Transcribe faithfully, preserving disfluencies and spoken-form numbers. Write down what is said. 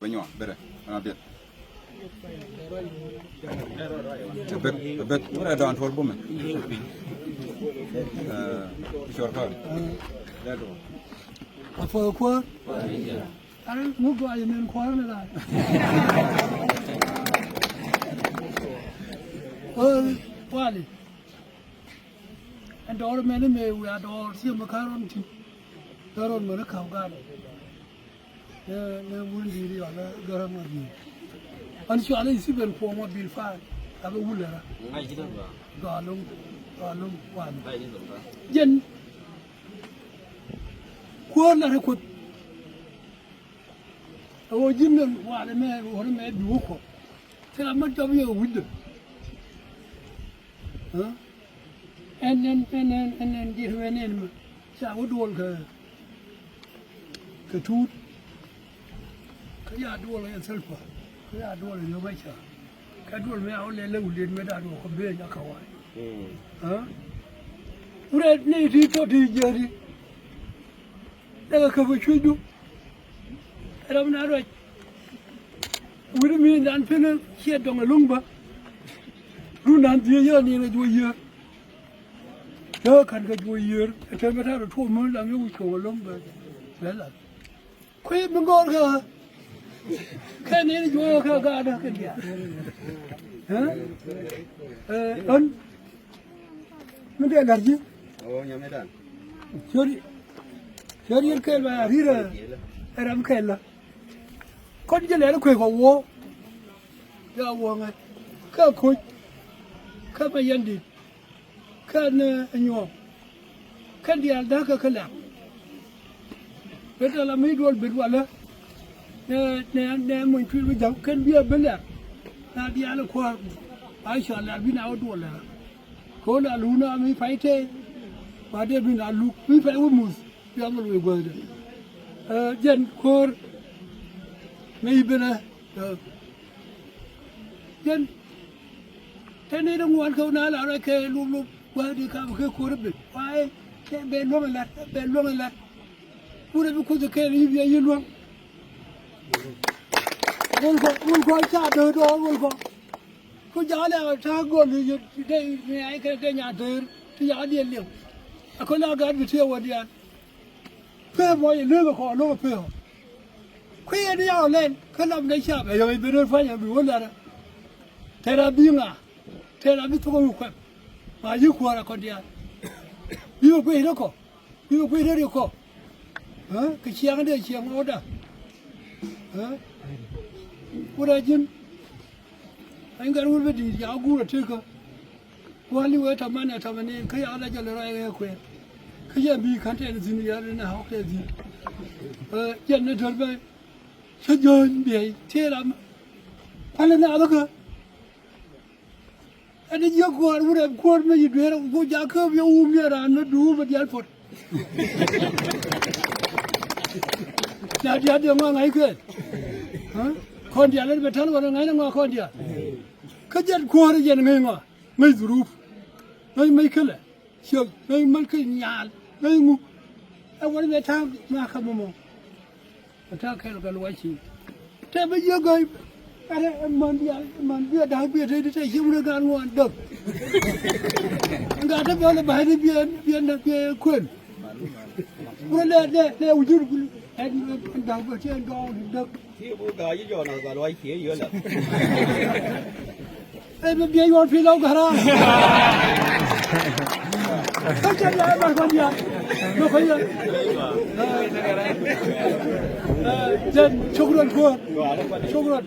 Bɛ nyuɔn bɛ rɛ ɛn a biɛt. Bɛ bɛ bɛ rɛ dɔɔn tuɔr bumɛ. Ɛ, cuɔr kɔr. A puɔth kuäär. Ar ŋuk gɔaa yɛ min kuäär ni la. Ɛ, wali. Ɛn dɔɔr mɛn ni mëë wiaa dɔɔr thiɛ mɛ ka̱r rɔn ti. Ka̱r rɔn mɛ ni ka̱w gal. Nɛ, nɛ wun di̱i̱t yɔl ɛ gärä ma bi̱i̱. An cual i̱ Stephen Kuɔm ma bi̱i̱ fa̱a̱. A bɛ wulɛ ra. Gɔaa lo̱ŋ, gɔaa lo̱ŋ wali. Jɛn. Kuäär la rɛ kuoth. Ɛ ɣöö ji̱n ni walɛ mɛ ɣöö ni mɛ bi wä kɔ. Thil a mat jɔp yɛ wi̱cdɛ. Ɛn, ɛn, ɛn, ɛn, ɛn, ɛn ji̱ ri mɛ nɛn mɛ ca wä duɔl kɛ, kɛ tuut. Kä ya duɔl kɛ thil pa. Kä ya duɔl kɛ yom a ca. Kɛ duɔl mɛ a wä lɛ lɛ wuli mɛ da duɔl kɔ ben a kɛ wa̱a̱. Wurɛ ni ti tɔ ti jiäri. Dee kɛ käp ɛ cuecdu. Ram na ruac. Wi̱r mi nan pen ciɛ dɔŋ ɛ luŋ bä. Run nan dhieec yɛ ni kɛ juɔc yiër. Dee ka̱n kɛ juɔc yiër. Ɛ tɛm bä ta̱rɛ tuɔɔk mi lam yɛ wi̱c cuɔ̱ŋ ɛ luŋ bä. Bɛ la. Kui̱ mi ŋo̱o̱r kɛ ɣä. Kɛ ni ni juɔc kɛ gaat kɛ diaal. Ɛ? Ɛ, ɣän. Mi dee la̱r ji̱. Ciöt, ciöt yet kɛl ba rir ɛ ram kɛl la. Kɔn jɛ lɛr kuek kɔ wuɔ. Ja wuɔ ŋa̱c. Kä koc. Kä ma yɛn dit. Kä ni nyuɔɔk. Kä diaal da̱kä kä lɛ̈k. Bɛ tɔl ami duɔl bet walä. Nɛ, nɛ, nɛ muny tui̱l bi ja̱ŋ kɛn bi a bi lɛ̈k. Na diaal kuäär. A cɔal lɛ̈k bi na wä duɔl lɛ̈k. Kɛ ɣöö la luk na mi pay tëë. Ba dee bi na luk mi pay wä muth. Bia mi luɔc guäthdɛ. Ɛ, jɛn ko̱r. Mi i̱ benɛ. Ɛ, jɛn. Tɛn i̱ ri ŋuan kɛ ɣöö na la rɔ kɛ lup lup. Guäthdɛ ka bi kɛ ko̱r i̱ ben. Wa̱a̱ i̱. Cɛ bɛ luäŋ ɛ la̱t. Bɛ luäŋ ɛ la̱t. Wut ɛ bi kuoth kɛ kɛɛl i̱ bia yi luäŋ. Wul kɔ, wul kɔ ca döö dɔɔr wul kɔ. Ku ja̱a̱ lɛ ta̱a̱ gɔl i̱ yet dee ni ay kɛ kɛ nya̱a̱ döör ti ya̱a̱ diɛl liŋ. Ɛ kɔ la gaat bi tiɛɛk wä diaal. Pee mɔ yɛ lëëk ɛ kɔɔr lo̱k ɛ pee ɔ. Kui̱ yɛn ya̱a̱ ɔ lɛl kä lam dee ca bɛ yɔ̱ŋ i̱ ben röt pua̱nyɛ bi wä larä. Tɛr a bi ŋa. Tɛr a bi thok ɛ wi̱i̱ kuɛm. Ma yi kuäär ɛ kɔn diaal. Bi wä kui̱ rɛ kɔ. Bi wä kui̱ rɛ ri kɔ. Ɛ? Kɛ ciaŋ dee ciaŋ ɣööda. Ɛ? Wut a ji̱n. Ɛn gɛr wut bi di̱i̱t ya̱a̱ guur a tekä. Kuäär li̱w ëë tɔ̱ man ɛ tɔ̱ mɛni kä ya̱a̱ la jɔl rɔy ɣɛɛ kuɛɛr. Kä yɛn bi ka̱n tɛn thi̱n ya̱a̱ ri na ɣɔk tɛn thi̱n. Ɛ, jɛn ni dör bɛ cä jiööny biɛy tëë ram. Kualɛ naath kä. Ɛn jiäk kuäär wurɛ kuäär mi ci dueer ku jakä bi wum yɛ raan mi duum mi diaal pot. Na diaal diɛ ŋɔak ŋa̱c kɛ. Kɔn diaal ɛn bɛ ta̱l wä ŋa̱c ni ŋɔak kɔn diaal. Kä jɛn kuäär jɛn ŋäc ŋɔak ŋäc dhurup. Ŋäc mec kälɛ ciök ŋäc mec kä nyaal ŋäc ŋu. Ɛ wä ni bɛ ta̱a̱ ŋɔak kä mɔmɔ. Ɛ ta̱a̱ kɛl kɛ luac ci. Tɛ bi jiök gäi. Ɛ man bia, man bia da̱k bia te te ci wun ɛ gaat ŋuan däk. Ɛ gaat te bia lɛ ba̱a̱c ni bia, bia, bia kuën. Wun ɛ lɛ, lɛ, lɛ wujur gul. Ɛ da̱k bia te dɔɔŋ däk. Ti bu gaat ji̱ jɔɔn ɛ gaat luac ci ɛ yölɛ. Ɛ bi biɛ yuɔr pi lɔw gära. Kä cɛ diaal ɛ bar kɔn diaal. Bɛ kɔn diaal. Ɛ, ɛ, jɛn cukran kuäär. Cukran.